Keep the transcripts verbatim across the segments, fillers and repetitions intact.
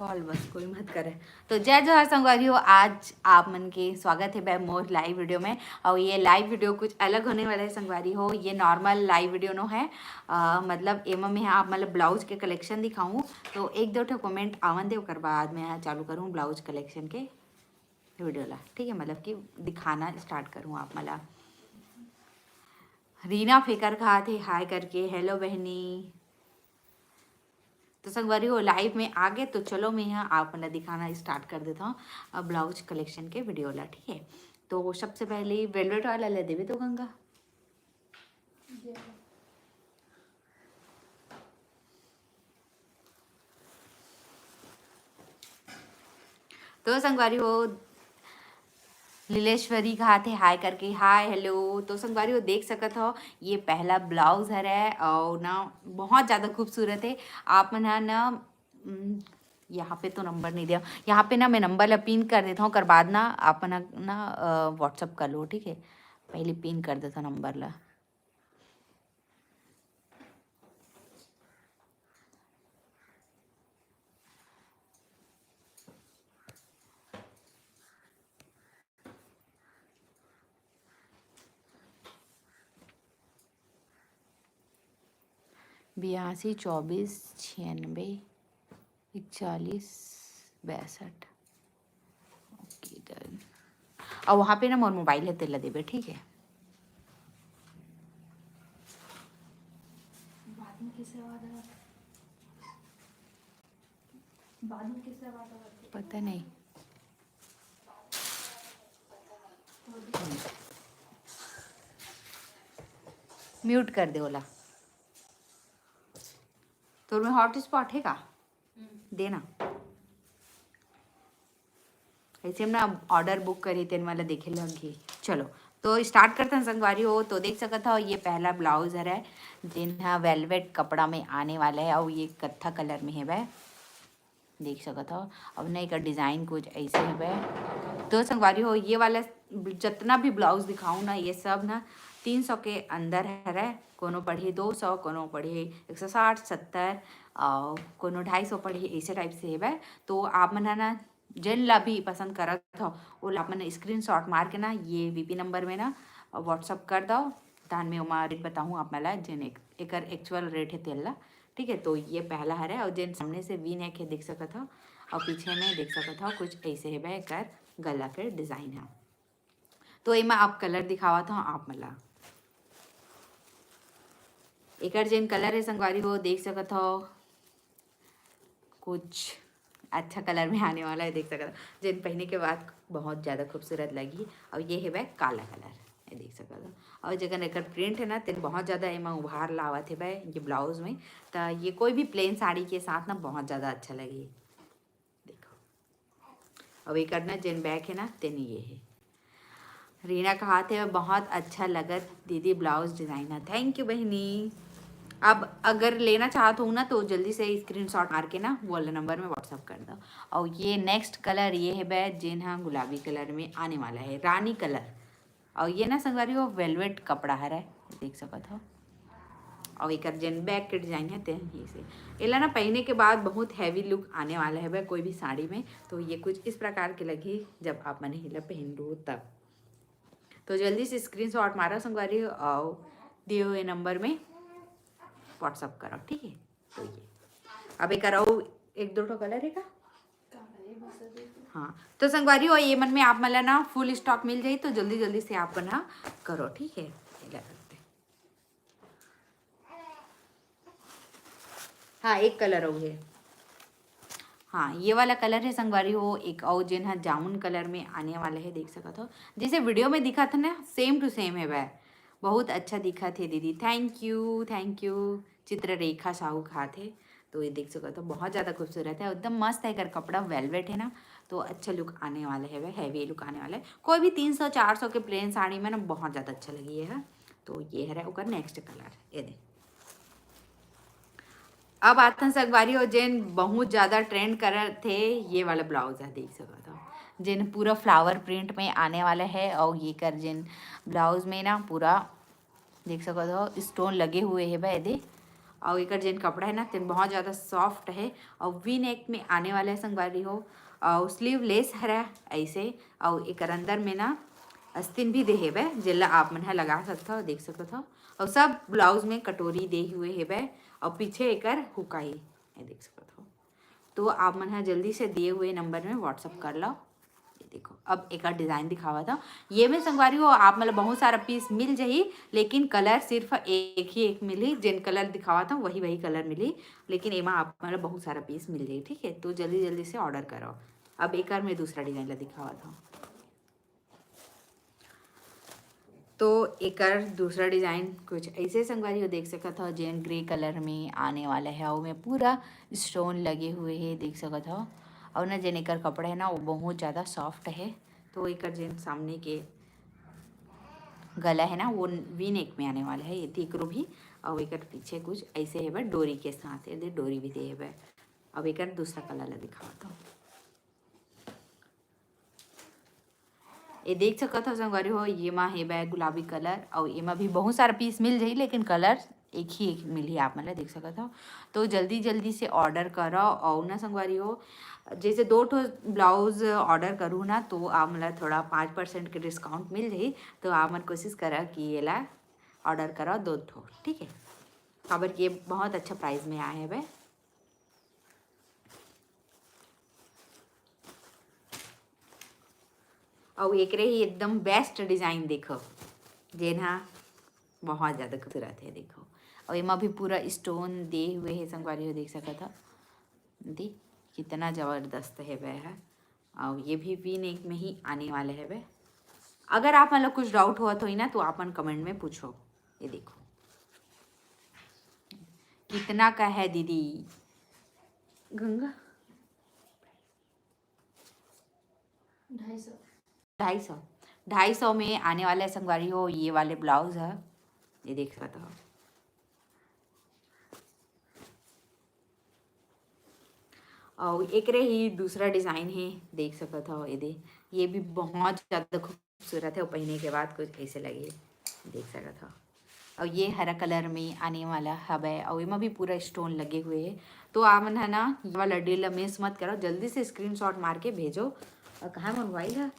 Call बस कोई मत करे। तो जय जोहार संगवारी हो, आज आप मन के स्वागत हे बै मोर लाइव वीडियो में। और ये लाइव वीडियो कुछ अलग होने वाला है संगवारी हो, ये नॉर्मल लाइव वीडियो नो है। अ, मतलब एमा मैं आप मतलब ब्लाउज के कलेक्शन दिखाऊँ, तो एक दो ठो कमेंट आवन दे, ओकर बाद मैं चालू करूँ ब्लाउज कलेक्शन के वीडियो ला, ठीक है, मतलब कि दिखाना स्टार्ट करूँ आप मला। रीना फेकर कहा थे हाय करके, हेलो बहनी। तो संगवारी हो लाइव में आ गए, तो चलो मैं यहाँ आप मन ला दिखाना स्टार्ट कर देता हूँ अब ब्लाउज कलेक्शन के वीडियो ला, ठीक है। तो सबसे पहले वेलवेट वाला ले देवे तो गंगा। तो संगवारी हो लीलेश्वरी कहा थे हाय करके, हाय हेलो। तो संगवारी हो देख सकत हो ये पहला ब्लाउज हरे और ना बहुत ज़्यादा खूबसूरत है। आप मन ह ना उम, यहाँ पे तो नंबर नहीं दिया, यहाँ पे ना मैं नंबर ला पिन कर देता हूँ, ओकर बाद ना आप मन ह ना अ, व्हाट्सअप कर लो, ठीक है। पहले पिन कर देता हूँ नंबर ला। बयासी चौबीस छियानबे इकचालीस बैसठ। ओके डन। और वहाँ पे ना मोर मोबाइल है, तेला देबे, ठीक है। बाद में किसे आवाज आवा थे? बाद में किसे आवाज आवा थे? पता नहीं। म्यूट कर दे ओला। तोर में हॉटस्पॉट है का? देना। ऐसे हम ना ऑर्डर बुक करी, तेन वाला देखे लगही। चलो, तो स्टार्ट करते हैं संगवारी हो। तो देख सकत हो, ये पहला ब्लाउज हरे, जेन ह वेलवेट कपड़ा में आने वाला है, और ये कत्था कलर में है वह, देख सकत हो। अब ना एकर डिजाइन कुछ ऐसे है वह। तो संगवारी हो, ये वाला जितना भी ब्लाउज दिखाऊँ ना, ये सब ना तीन सौ के अंदर हरे। कोनो पड़ही दो सौ, कोनो पड़ही एक सौ साठ, सत्तर, और कोनो ढाई सौ पड़ही, ऐसे टाइप से हेबे। तो आप मन ह ना जेन ला भी पसंद करत हो, ओला आप मन स्क्रीनशॉट मार के ना ये वीपी नंबर में ना व्हाट्सअप कर दो। तहन मैं ओमा रेट बताहूँ आप मन ला, जेन एक, एकर एक्चुअल रेट है तेल ला, ठीक है। तो ये पहला हरे, और जेन सामने से वी नेक है देख सकत हो, और पीछे में देख सकत हो कुछ ऐसे हेबे एकर गला के डिजाइन है। तो एमा आप कलर दिखावत हो आप मन ला, एकर जेन कलर है संगवारी हो देख सकत हो, कुछ अच्छा कलर में आने वाला है, देख सकत हो। जेन पहने के बाद बहुत ज़्यादा खूबसूरत लगी। और ये है वह काला कलर, ये देख सकत हो। और जेकर एकर प्रिंट है ना, तेन बहुत ज़्यादा एमा उभार लावत है वह ये ब्लाउज में। तो ये कोई भी प्लेन साड़ी के साथ ना बहुत ज़्यादा अच्छा लगी। देखो, अब एकर ना जेन बैक है ना, तेन ये है। रीना कहा थे, बहुत अच्छा लगत दीदी ब्लाउज डिजाइन है। थैंक यू बहनी। अब अगर लेना चाहत हो ना, तो जल्दी से स्क्रीनशॉट मार के ना वो वाला नंबर में व्हाट्सअप कर दो। और ये नेक्स्ट कलर ये है बै, जेन हा गुलाबी कलर में आने वाला है, रानी कलर। और ये ना संगवारी हो वेलवेट कपड़ा हरे, देख सकत हो। और एकर जेन बैक के डिजाइन है, तेन ही से एला ना पहने के बाद बहुत हैवी लुक आने वाला है बै कोई भी साड़ी में। तो ये कुछ इस प्रकार के लगी जब आप मन एला पहन लो तब। तो जल्दी से स्क्रीनशॉट मारो संगवारी हो, और दिए हुए नंबर में व्हाट्सअप करो, ठीक है। तो ये अब एकर अउ एक दो ठो कलर है का? हाँ, तो संगवारी हो, ये मन में आप मन ला ना फुल स्टॉक मिल जाई, तो जल्दी जल्दी से आप मन हा करो, ठीक है। एला करते। हाँ, एक कलर अउ है। हाँ, ये वाला कलर है संगवारी हो, एक अउ जेन हा जामुन कलर में आने वाला है, देख सकत हो। जैसे वीडियो में दिखत है ना, same to same है वह। बहुत अच्छा दिखत है दीदी, thank you, thank you। Chitrarekha Sahu कहा थे, तो ये देख सकत हो, बहुत ज़्यादा खूबसूरत है, एकदम मस्त है एकर कपड़ा, वेलवेट है ना, तो अच्छा लुक आने वाला है, हैवी लुक आने वाला है। कोई भी तीन सौ चार सौ के प्लेन साड़ी में ना बहुत ज़्यादा अच्छा लगी है। तो ये है ओकर नेक्स्ट कलर, ये दे। अब आथन संगवारी हो, जेन बहुत ज़्यादा ट्रेंड करत थे, ये वाला ब्लाउज है, देख सकत हो, जेन पूरा फ्लावर प्रिंट में आने वाला है। और ये कर जेन ब्लाउज में ना पूरा देख सकत हो स्टोन लगे हुए है बा एदे। अउ एकर जेन कपड़ा हे ना, तेन बहुत ज़्यादा soft हे, अउ V neck में आने वाला हे संगवारी हो, अउ sleeveless हरे ऐसे, अउ एकर अंदर में ना अस्तीन भी दे हेबे, जेला आप मन ह लगा सकथव, देख सकत हव। अउ सब blouse में कटोरी दे हुए हेबे, अउ पीछे एकर हुक आही, ये देख सकत हव। तो आप मन ह जल्दी से दिए हुए number में WhatsApp कर लो। ये देखो, अब एकर design दिखावत हव। ये में संगवारी हो, आप मन ल बहुत सारा piece मिल जही, लेकिन colour सिर्फ एक ही एक मिलही। जेन colour दिखावत हव, वही वही colour मिलही, लेकिन एमा आप मन ल बहुत सारा piece मिल जही, ठीक है। तो जल्दी जल्दी से order करो। अब एकर में दूसरा design ला दिखावत हव। तो एकर दूसरा design कुछ ऐसे संगवारी हो, देख सकत हव, जेन grey colour में आने वाला है, ओमे पूरा stone लगे हुए हे, देख सकत हव। और ना, जेन एकर कपड़ा है ना, वो बहुत ज़्यादा soft है। तो एकर जेन सामने के गला है ना, वो V neck में आने वाला है, ये एकरो भी। और एकर पीछे कुछ ऐसे हेबे, डोरी के साथ, ये दे डोरी भी दे हेबे। अब एकर दूसरा colour ला दिखावत हव। ये देख सकत हव संगवारी हो, ये मा हेबे गुलाबी colour, अउ एमा भी बहुत सारा piece मिल जाही, लेकिन colour एक ही एक मिलही आप मन ला, देख सकत हव। तो जल्दी जल्दी से order करो, अउ ना संगवारी हो, जैसे दो ठो blouse order करू ना, तो आप मन ला थोड़ा पाँच percent के discount मिल जाही। तो आप मन कोशिश करा कि एला order करो दो ठो, ठीक है, काबर कि ये बहुत अच्छा price में आए हेबे। अउ एकरे ही एकदम best design देखो, जेन हा बहुत ज़्यादा खूबसूरत है। देखो, अउ एमा भी पूरा stone दे हुए है संगवारी हो, देख सकत हव। दे, कितना जबरदस्त हेबे हा। अउ ये भी V neck में ही आने वाला हेबे। अगर आप मन ला कुछ doubt होवत होही ना, तो आप मन comment में पूछो। ये देखो, कितना का है दीदी? गंगा, ढाई सौ। ढाई सौ, ढाई सौ में आने वाला है संगवारी हो, ये वाले blouse है, ये देख सकत हव। अउ एकरे ही दूसरा design है, देख सकत हव, ये दे, ये भी बहुत ज़्यादा खूबसूरत है। वो पहने के बाद कुछ ऐसे लगे, देख सकत हव। अउ ये हरा colour में आने वाला हवय, अउ एमा भी पूरा stone लगे हुए है। तो आप मन ह ना ये वाला deal ला miss मत करो, जल्दी से screenshot मार के भेजो। अउ कहाँ मोर mobile है,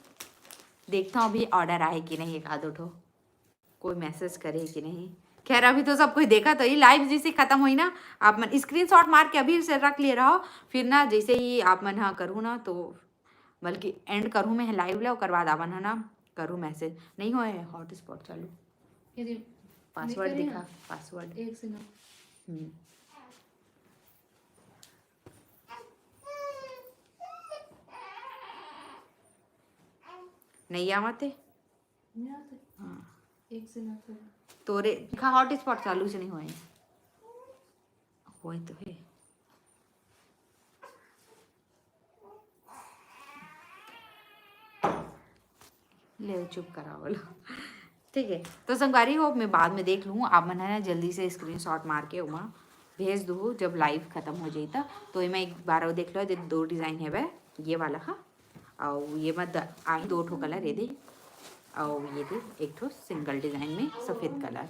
देखता हूँ अभी order आए कि नहीं, एक आधो ठो कोई message करे कि नहीं। खैर, अभी तो सब कोई देखत होही, live जैसे खत्म होही ना, आप मन screenshot मार के अभी से रख लिए रहो, फिर ना जैसे ही आप मन ह करहू ना, तो बल्कि end करहूँ मैं live ला, ओकर बाद आप मन ह ना करहू message। नहीं होए है hotspot चालू। ये दे, password नहीं करे दिखा, ना। Password। एक second। हम्म। नहीं आवत है। नहीं आवत है। हाँ। एक second। तोरे दिखा, hotspot चालू से नहीं होए। होए तो है। ले, चुप कराओ लो। ठीक है, तो संगवारी हो, मैं बाद में देख लूँ। आप मन है ना जल्दी से screenshot मार के ओमा भेज दू, जब live खत्म हो जाई त। तो एमा एक बार और देख लो, ये दो design हेबे, ये वाला हा, अउ ये मा द-, आही दो ठो colour, ये दे, अउ ये दे एक ठो single design में सफेद colour।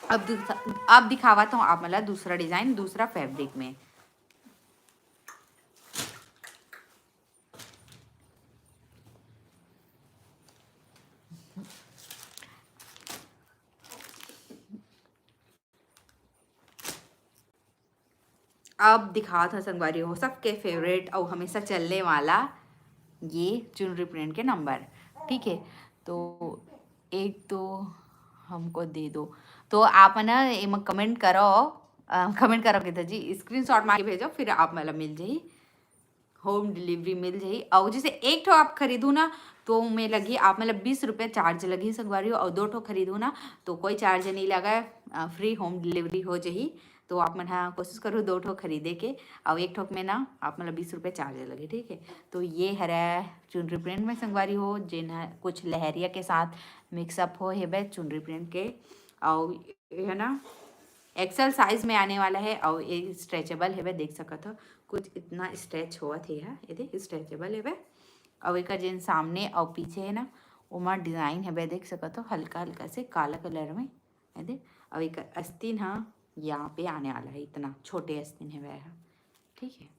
अब दिखा-, अब दिखावत हूँ आप मन ला दूसरा design, दूसरा fabric में। अब दिखात हव संगवारी हो, सबके favourite अउ हमेशा चलने वाला ये चुनरी print के number, ठीक है। तो एक तो हमको दे दो, तो आप ना एमा comment करो, अ, comment करो कहते जी, screenshot मार के भेजो, फिर आप मन ला मिल जाही। Home delivery मिल जाही। अउ जैसे एक ठो आप खरीदू ना, तो ओमे लगही आप मन ला बीस रुपया charge लगही संगवारी हो, अउ दो ठो खरीदू ना, तो कोई charge नहीं लगा, अ, free home delivery हो जाही। तो आप मन हा कोशिश करो दो ठो खरीदे के, अउ एक ठोक में ना आप मन ला बीस रुपया charge लगही, ठीक है। तो ये हरे चुनरी print में संगवारी हो, जेन ह कुछ लहरिया के साथ mix up हो हेबे चुनरी print के, अउ ये है ना XL size में आने वाला है, अउ ये stretchable हेबे, देख सकत हो कुछ इतना stretch होवत हे, ये दे stretchable हेबे। अउ एकर जेन सामने अउ पीछे है ना, ओमा design हेबे, देख सकत हो हल्का हल्का से काला colour में, ये दे। अउ एकर अस्तीन हा यहाँ पे आने वाला है, इतना छोटे अस्तीन हेवय ह, ठीक है।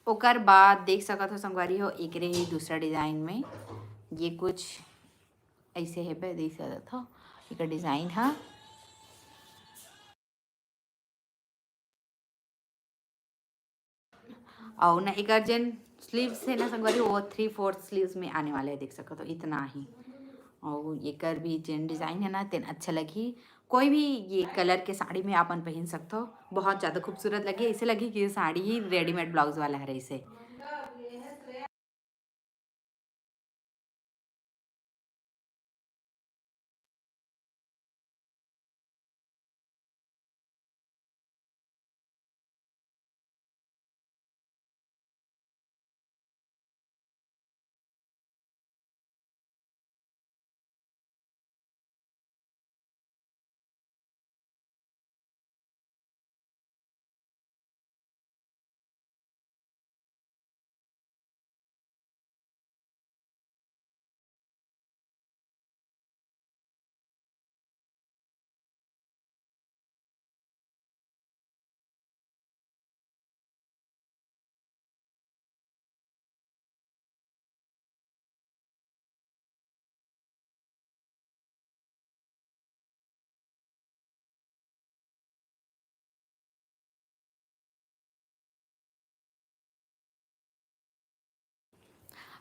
ओकर बाद देख सकत हो संगवारी हो, एकरे ही दूसरा डिजाइन में ये कुछ ऐसे हेबे, देख सकत हो एकर डिजाइन ह। अउ ना एकर जेन स्लीव्स है ना संगवारी, वो थ्री फोर्थ स्लीव्स में आने वाला है, देख सकत हो इतना ही। अउ एकर भी जेन डिजाइन है ना, तेन अच्छा लगही। कोई भी ये कलर के साड़ी में आपन पहन सकत हो, बहुत ज़्यादा खूबसूरत लगे। ऐसे लगे कि ये साड़ी ही रेडीमेड ब्लाउज वाला है, ऐसे।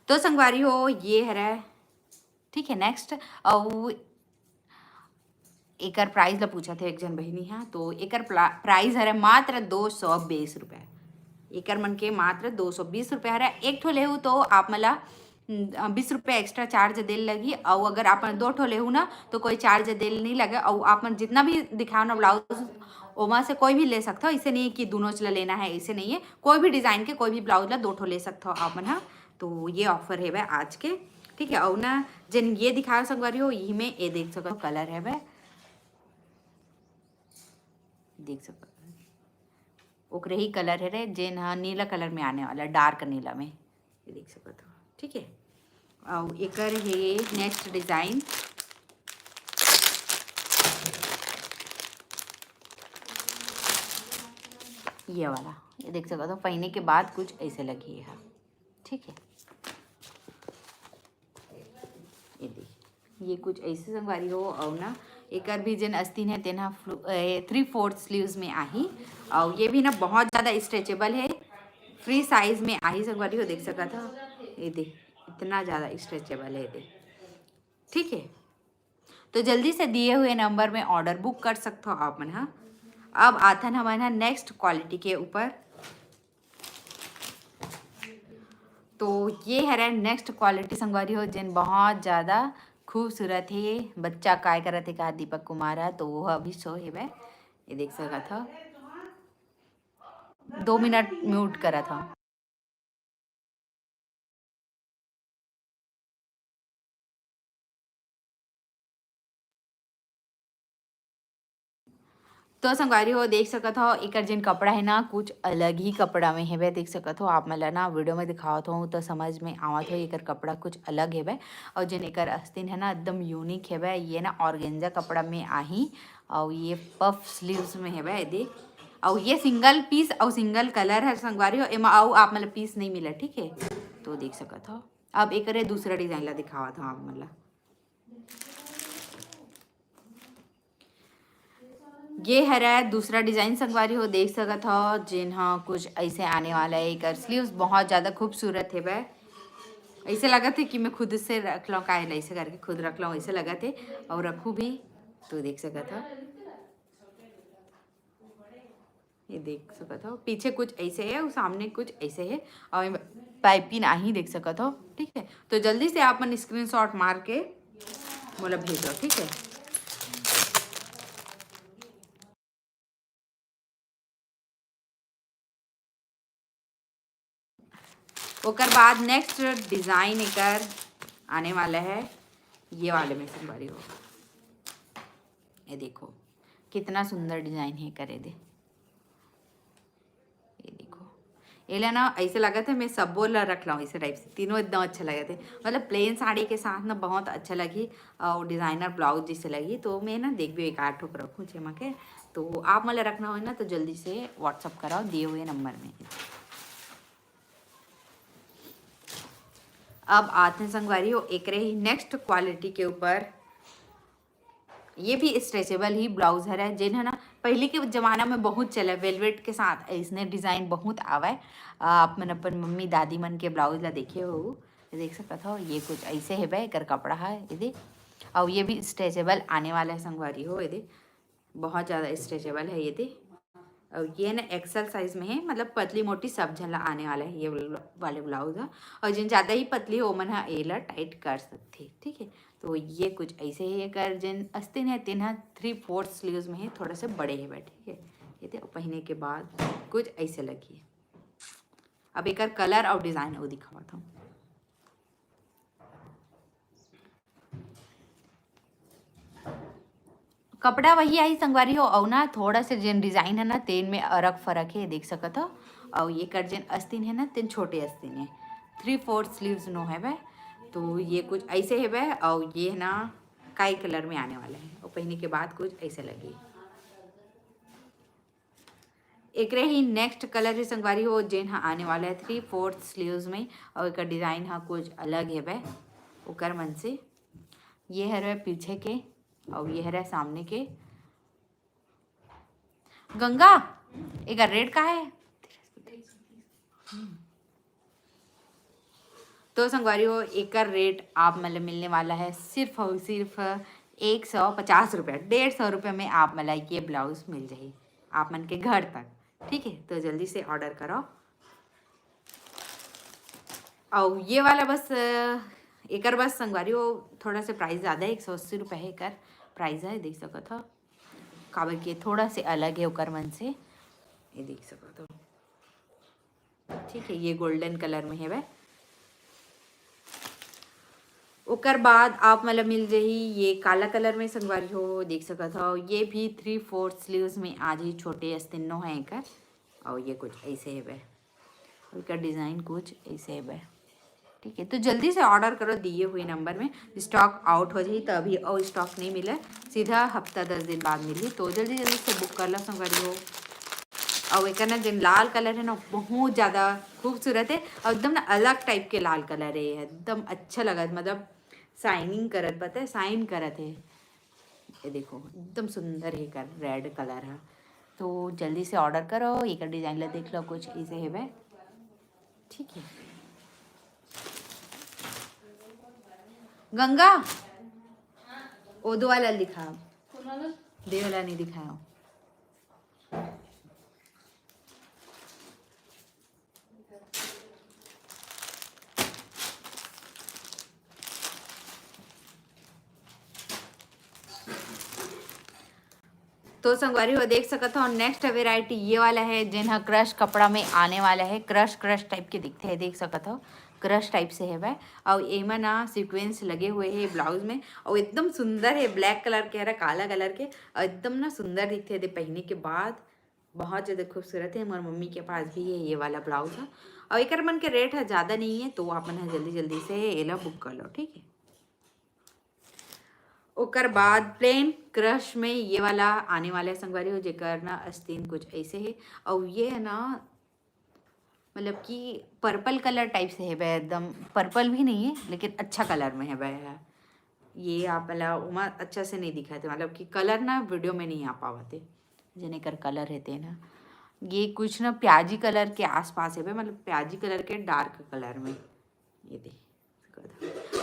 तो संगवारी हो, ये हरे, ठीक है, नेक्स्ट। अउ एकर प्राइस ला पूछत हे एक झन बहिनी हा, तो एकर प्ला-, प्राइस हरे मात्र दो सौ बीस रुपया। एकर मन के मात्र दो सौ बीस रुपया हरे। एक ठो लेहू तो आप मन ला, अम, बीस रुपया एक्स्ट्रा चार्ज देल लगही। अउ अगर आप मन दो ठो लेहू ना, तो कोई चार्ज देल नहीं लगे। अउ आप मन जितना भी दिखाओ ना ब्लाउज, ओमा से कोई भी ले सकत हो। ऐसे नहीं है कि दोनों ला लेना है, ऐसे नहीं है। कोई भी डिजाइन के कोई भी ब्लाउज ला दो ठो ले सकत हो आप मन हा। तो ये ऑफर हेवय आज के, ठीक है। अउ ना जेन ये दिखाओ संगवारी हो, यही में ये देख सकत हो कलर हेवय, देख सकत हो ओकरे ही कलर हरे, जेन ह नीला कलर में आने वाला, डार्क नीला में, ये देख सकत हो, ठीक है। अउ एकर हे नेक्स्ट डिजाइन, ये वाला, ये देख सकत हो, पहने के बाद कुछ ऐसे लगही ये ह, ठीक है। ये देख, ये कुछ ऐसे संगवारी हो, अउ ना एकर भी जेन अस्तीन है तेन ह फ्लू-, ए, थ्री फोर्थ स्लीव्स में आही। अउ ये भी ना बहुत ज़्यादा स्ट्रेचेबल है, फ्री साइज में आही संगवारी हो, देख सकत हो। ये देख, इतना ज़्यादा स्ट्रेचेबल है, ये देख, ठीक है। तो जल्दी से दिए हुए नंबर में ऑर्डर बुक कर सकत हो आप मन हा। अब आथन हमन हा नेक्स्ट क्वालिटी के ऊपर। तो ये हरे नेक्स्ट क्वालिटी संगवारी हो, जेन बहुत ज़्यादा खूबसूरत हे। बच्चा काय करत हे का, दीपक कुमार ह, तो वो अभी सो हेबे, ये देख सकत हो। दो मिनट म्यूट करत हो। तो संगवारी हो, देख सकत हो, एकर जेन कपड़ा है ना, कुछ अलग ही कपड़ा में हेबे। देख सकत हो, आप मन ला ना वीडियो में दिखावत हो तो समझ में आवत हो, एकर कपड़ा कुछ अलग हेबे। और जेन एकर अस्तीन है ना, एकदम यूनिक हेबे। ये ना ऑर्गेंजा कपड़ा में आही, और ये पफ स्लीव्स में हेबे, ये देख। और ये सिंगल पीस और सिंगल कलर है संगवारी हो, एमा अउ आप मन ला पीस नहीं मिला, ठीक है। तो देख सकत हो, अब एकरे दूसरा डिजाइन ला दिखावत हो आप मन ला। ये हरे दूसरा डिजाइन संगवारी हो, देख सकत हो, जेन ह कुछ ऐसे आने वाला है। एकर स्लीव्स बहुत ज़्यादा खूबसूरत हेबे, ऐसे लगत है कि मैं खुद से रख लूँ, काहे ऐसे करके खुद रख लूँ, ऐसे लगत है। और रखू भी, तो देख सकत हो, ये देख सकत हो, पीछे कुछ ऐसे है और सामने कुछ ऐसे है, और पाइपिंग आही, देख सकत हो, ठीक है। तो जल्दी से आप मन स्क्रीनशॉट मार के मोला भेजो, ठीक है। ओकर बाद नेक्स्ट डिजाइन एकर आने वाला है, ये वाले में संगवारी हो, ये देखो कितना सुंदर डिजाइन है, करे दे, ये देखो, एला ना ऐसे लगत हे, मैं सबो ला रख लाऊं ऐसे टाइप से, तीनों एकदम अच्छा लगत हे। मतलब प्लेन साड़ी के साथ ना बहुत अच्छा लगही, और डिजाइनर ब्लाउज जैसे लगही, तो मैं ना देखबे एक आध ठोक रखूं जेमा के। तो आप मन ला रखना होय ना, तो जल्दी से WhatsApp कराओ दिए हुए नंबर में। अब आते हैं संगवारी हो एकरे ही नेक्स्ट क्वालिटी के ऊपर। ये भी स्ट्रेचेबल ही ब्लाउज हरे, जेन है ना पहले के जमाना में बहुत चला, वेलवेट के साथ इसने डिजाइन बहुत आवे। आ, आप मन अपन मम्मी दादी मन के ब्लाउज ला देखे हो, ये देख सकत हो, ये कुछ ऐसे हेबे एकर कपड़ा है, ये दे। और ये भी स्ट्रेचेबल आने वाला है संगवारी हो, ये दे, बहुत ज़्यादा स्ट्रेचेबल है ये दे। और ये ना एक्सेल साइज में है, मतलब पतली मोटी सब झन ला आने वाला है ये वाले ब्लाउज है। और जिन ज़्यादा ही पतली हो, ओमन हा एला टाइट कर सकथे, ठीक है। तो ये कुछ ऐसे ही एकर जेन अस्तीन है, तेन हा थ्री फोर्थ स्लीव्स में है, थोड़ा सा बड़े हेबे, ठीक है। ये दे, पहने के बाद कुछ ऐसे लगी। अब एकर कलर और डिजाइन वो दिखावत हूँ। कपड़ा वही आई संगवारी हो, अउ ना थोड़ा से जेन डिजाइन है ना, तेन में अरक फरक है, देख सकत हो। अउ ये कर जेन अस्तीन है ना, तेन छोटे अस्तीन है, थ्री फोर्थ स्लीव्स नो है बे। तो ये कुछ ऐसे है बे, अउ ये है ना काई कलर में आने वाला है, और पहने के बाद कुछ ऐसे लगी। एकरे ही नेक्स्ट कलर है संगवारी हो, जेन हा आने वाला है थ्री फोर्थ स्लीव्स में, और एकर डिजाइन हा कुछ अलग है बे ओकर मन से। ये हरे पीछे के, और ये हरे सामने के। गंगा, एकर रेट का है? तो संगवारी हो, एकर रेट आप मन ल मिलने वाला है सिर्फ और सिर्फ एक सौ पचास रुपया, डेढ़ सौ रुपया में आप मन ल ये ब्लाउज मिल जाही आप मन के घर तक, ठीक है। तो जल्दी से ऑर्डर करो। और ये वाला बस, अ, एकर बस संगवारी हो, थोड़ा से प्राइस ज़्यादा है, एक सौ अस्सी रुपये है एकर प्राइस है, देख सकत हो, काबर के थोड़ा से अलग है ओकर मन से, ये देख सकत हो, ठीक है। ये गोल्डन कलर में है बे। ओकर बाद आप मन ल मिल जाही ये काला कलर में संगवारी हो, देख सकत हो, ये भी थ्री फोर्थ स्लीव्स में आ जाही, छोटे अस्तिन्नो है एकर। और ये कुछ ऐसे है बे, एकर डिजाइन कुछ ऐसे है बे, ठीक है। तो जल्दी से ऑर्डर करो दिए हुए नंबर में, स्टॉक आउट हो जाही तो अभी और स्टॉक नहीं मिले, सीधा हफ्ता दस दिन बाद मिली। तो जल्दी जल्दी से बुक कर लो संगवारी हो। और एकर ना जेन लाल कलर है ना, बहुत ज़्यादा खूबसूरत है और एकदम ना अलग टाइप के लाल कलर है, एकदम अच्छा लगत, मतलब शाइनिंग करत, पता है, शाइन करत है। ये देखो, एकदम सुंदर है एकर रेड कलर है। तो जल्दी से ऑर्डर करो, एकर डिजाइन ला देख लो, कुछ ऐसे है बे, ठीक है। गंगा, ओ दो वाला दिखा, दे वाला नहीं दिखाया। तो संगवारी हो, देख सकत हो, नेक्स्ट वेराइटी ये वाला है, जेन ह क्रश कपड़ा में आने वाला है। क्रश, क्रश टाइप के दिखते हैं, देख सकत हो, क्रश टाइप से है वह। और एमा ना सीक्वेंस लगे हुए है ब्लाउज में, और एकदम सुंदर है, ब्लैक कलर के हरा, काला कलर के, और एकदम ना सुंदर दिखते हैं पहने के बाद। बहुत ज़्यादा खूबसूरत है। हमारे मम्मी के पास भी है ये वाला ब्लाउज है, और एकर मन के रेट है ज़्यादा नहीं है, तो आप मन ह जल्दी जल्दी से एला बुक कर लो, ठीक है। ओकर बाद प्लेन क्रश में ये वाला आने वाला है संगवारी हो, जेकर ना अस्तीन कुछ ऐसे है, और ये है ना, मतलब कि पर्पल कलर टाइप से है बे, एकदम पर्पल भी नहीं है लेकिन अच्छा कलर में है बे। ये आप ला उमा अच्छा से नहीं दिखाते, मतलब कि कलर ना वीडियो में नहीं आ पावते, जेन एकर कलर रहते हैं ना, ये कुछ ना प्याजी कलर के आसपास है बे, मतलब प्याजी कलर के डार्क कलर में। ये दे,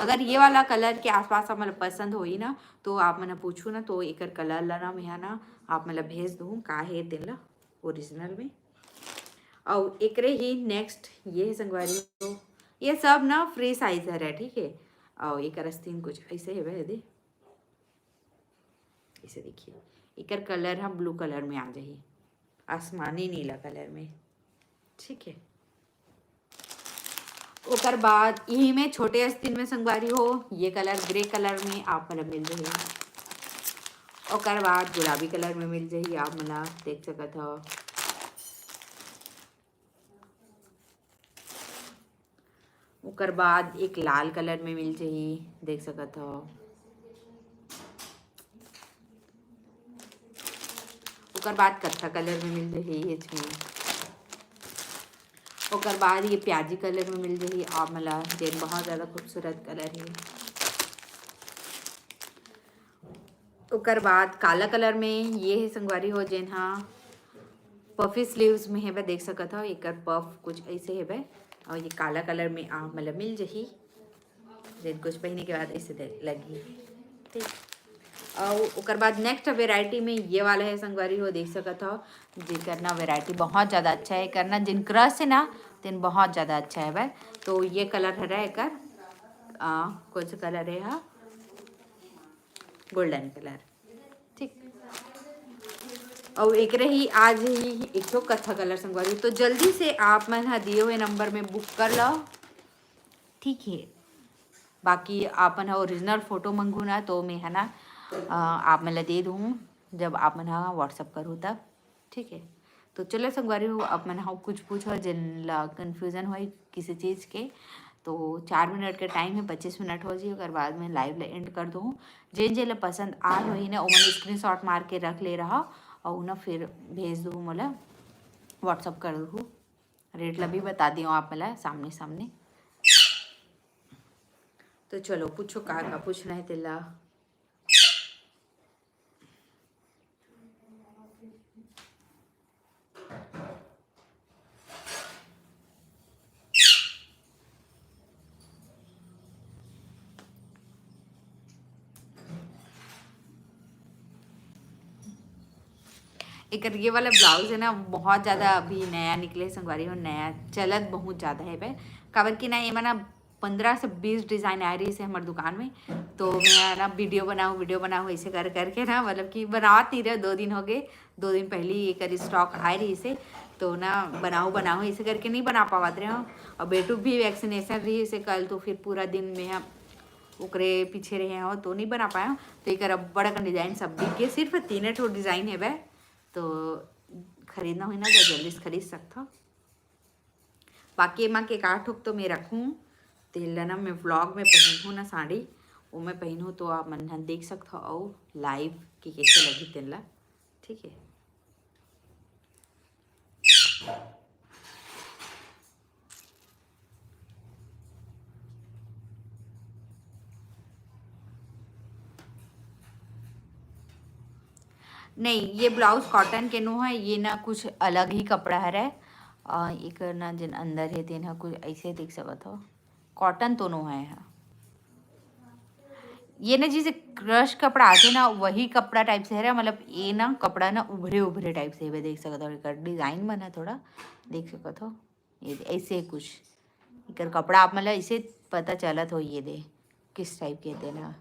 अगर ये वाला कलर के आसपास आप मन ल पसंद होही ना, तो आप मन ह पूछू ना, तो एकर कलर ला ना मैं ह ना आप मन ल भेज दूँ का हे तेन ला ओरिजिनल में। अउ एकरे ही नेक्स्ट ये है संगवारी हो, ये सब ना फ्री साइज हरे, ठीक है। अउ एकर अस्तीन कुछ ऐसे हेवे दे, इसे देखिए, एकर कलर हम ब्लू कलर में आ जाही, आसमानी नीला कलर में, ठीक है। ओकर बाद यही में छोटे अस्तीन में संगवारी हो, ये कलर ग्रे कलर में आप मन ल मिल जाही। ओकर बाद गुलाबी कलर में मिल जाही, आप मन ल देख सकत हो। ओकर बाद एक लाल कलर में मिल जाही, देख सकत हो। ओकर बाद कत्था कलर में मिल जाही, ये छुई। ओकर बाद ये प्याजी कलर में मिल जाही आप मन ला, जेन बहुत ज्यादा खूबसूरत कलर हे। ओकर बाद काला कलर में ये हे संगवारी हो, जेन हा पफी स्लीव्स में हेबे, देख सकत हो, एकर पफ कुछ ऐसे हेबे। और ये काला कलर में आप मन ला मिल जाही, जेन कुछ पहने के बाद ऐसे दे-, लगही, ठीक। और ओकर बाद नेक्स्ट वेराइटी में ये वाला है संगवारी हो, देख सकत हो, जेकर ना वेराइटी बहुत ज्यादा अच्छा है, एकर ना जिन क्रश है ना, तेन बहुत ज्यादा अच्छा है भाई। तो ये कलर हरे एकर, आ, कौन सा कलर है हा? गोल्डन कलर, ठीक। और एक रही आज ही एक ठो कत्था कलर संगवारी, तो जल्दी से आप मन हा दिए हुए नंबर में बुक कर लो, ठीक है। बाकी आप मन हा ओरिजिनल फोटो मंगू ना, तो मैं है ना, अ, आप मन ला दे दूँ, जब आप मन हा WhatsApp करूँ तब, ठीक है। तो चलो संगवारी हो, आप मन हा कुछ पूछो, जेन ला कन्फ्यूजन होई किसी चीज़ के, तो चार मिनट के टाइम है, पच्चीस मिनट हो जी, ओकर बाद में लाइव ला एंड कर दूँ। जेन जेन ला पसंद आ होही ना, ओमन स्क्रीनशॉट मार के रख ले रहा और ना फिर भेज दूँ, मोला WhatsApp कर दूँ। रेट ला भी बता दियो आप मन ला सामने सामने। तो चलो पूछो, का का पूछना है तेला। एकर ये वाला ब्लाउज है ना, बहुत ज्यादा अभी नया निकले संगवारी हो, नया चलत बहुत ज्यादा है बे, काबर कि ना एमा ना पंद्रह से बीस डिजाइन आए रहिस हे हमर दुकान में। तो मैं ना वीडियो बनाऊँ, वीडियो बनाऊँ, ऐसे कर करके ना, मतलब कि बनावत नहीं रहे, दो दिन हो गए, दो दिन पहले ही एकर स्टॉक आए रहिस हे, तो ना बनाऊँ बनाऊँ ऐसे करके नहीं बना पावत रहे हो। और बेटू भी वैक्सीनेशन रहिस हे कल, तो फिर पूरा दिन में हम ओकरे पीछे रहे हो तो नहीं बना पाए हो। तो एकर अब्बड़ अकन डिजाइन सब बिक गए, सिर्फ तीने ठो डिजाइन हेबे, तो खरीदना होही ना तो जल्दी से खरीद सकथो। बाकी एमा के का ठोक तो मैं रखूँ, तेला ना मैं व्लॉग में पहनहूँ ना साड़ी, वो मैं पहनहूँ तो आप मन ह देख सकथो अउ लाइव के कैसे लगही तेन ला, ठीक है। नहीं, ये ब्लाउज कॉटन के नो है, ये ना कुछ अलग ही कपड़ा हरे। अ, एकर ना जेन अंदर है तेन ह कुछ ऐसे देख सकत हो, कॉटन तो नो है। हाँ, ये ना जैसे क्रश कपड़ा आथे ना, वही कपड़ा टाइप से हरे, मतलब ये ना कपड़ा ना उभरे उभरे टाइप से हवे, देख सकत हो। एकर डिजाइन मन है थोड़ा, देख सकत हो, ये ऐसे कुछ एकर कपड़ा आप मतलब ऐसे पता चलत हो, ये दे किस टाइप के तेन ह।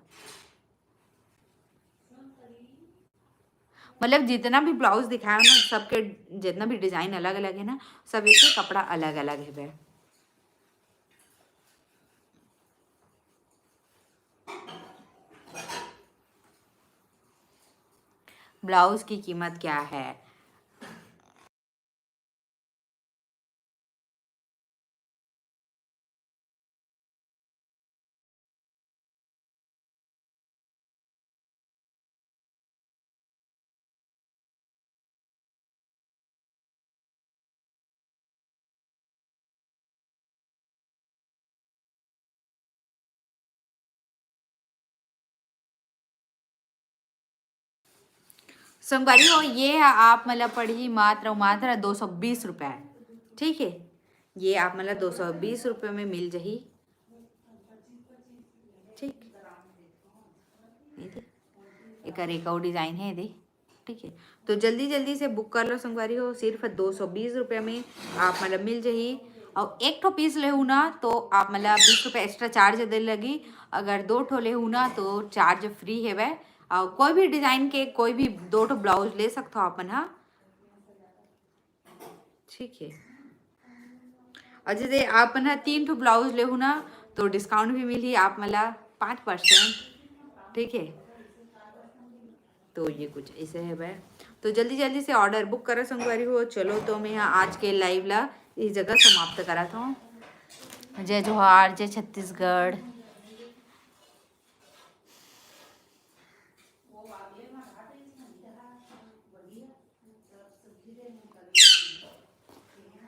मतलब जितना भी ब्लाउज दिखाया ना, सबके जितना भी डिजाइन अलग अलग है ना, सब एक कपड़ा अलग अलग है। ब्लाउज की कीमत क्या है? संगवारी हो, ये ह आप मन ला पड़ही मात्र अउ मात्र दो सौ बीस रुपया, ठीक है। ये आप मन ला दो सौ बीस रुपया में मिल जाही, ठीक। ये दे, एकर एक अउ डिजाइन है, ये दे, ठीक है। तो जल्दी जल्दी से बुक कर लो संगवारी हो, सिर्फ दो सौ बीस रुपया में आप मन ला मिल जाही। और एक ठो पीस लेहू ना तो आप मन ला बीस रुपया एक्स्ट्रा चार्ज दे लगी, अगर दो ठो लेहू ना तो चार्ज फ्री हेवय। और कोई भी डिजाइन के कोई भी दो ठो ब्लाउज ले सकथो आप मन हा, ठीक है। और जैसे आप मन हा तीन ठो ब्लाउज लेहू ना तो डिस्काउंट भी मिली आप मन ला पाँच परसेंट, ठीक है। तो ये कुछ ऐसे है भाई। तो जल्दी जल्दी से ऑर्डर बुक करो संगवारी हो। चलो तो मैं यहाँ आज के लाइव ला इस जगह समाप्त करा था। जय जोहार, जय छत्तीसगढ़।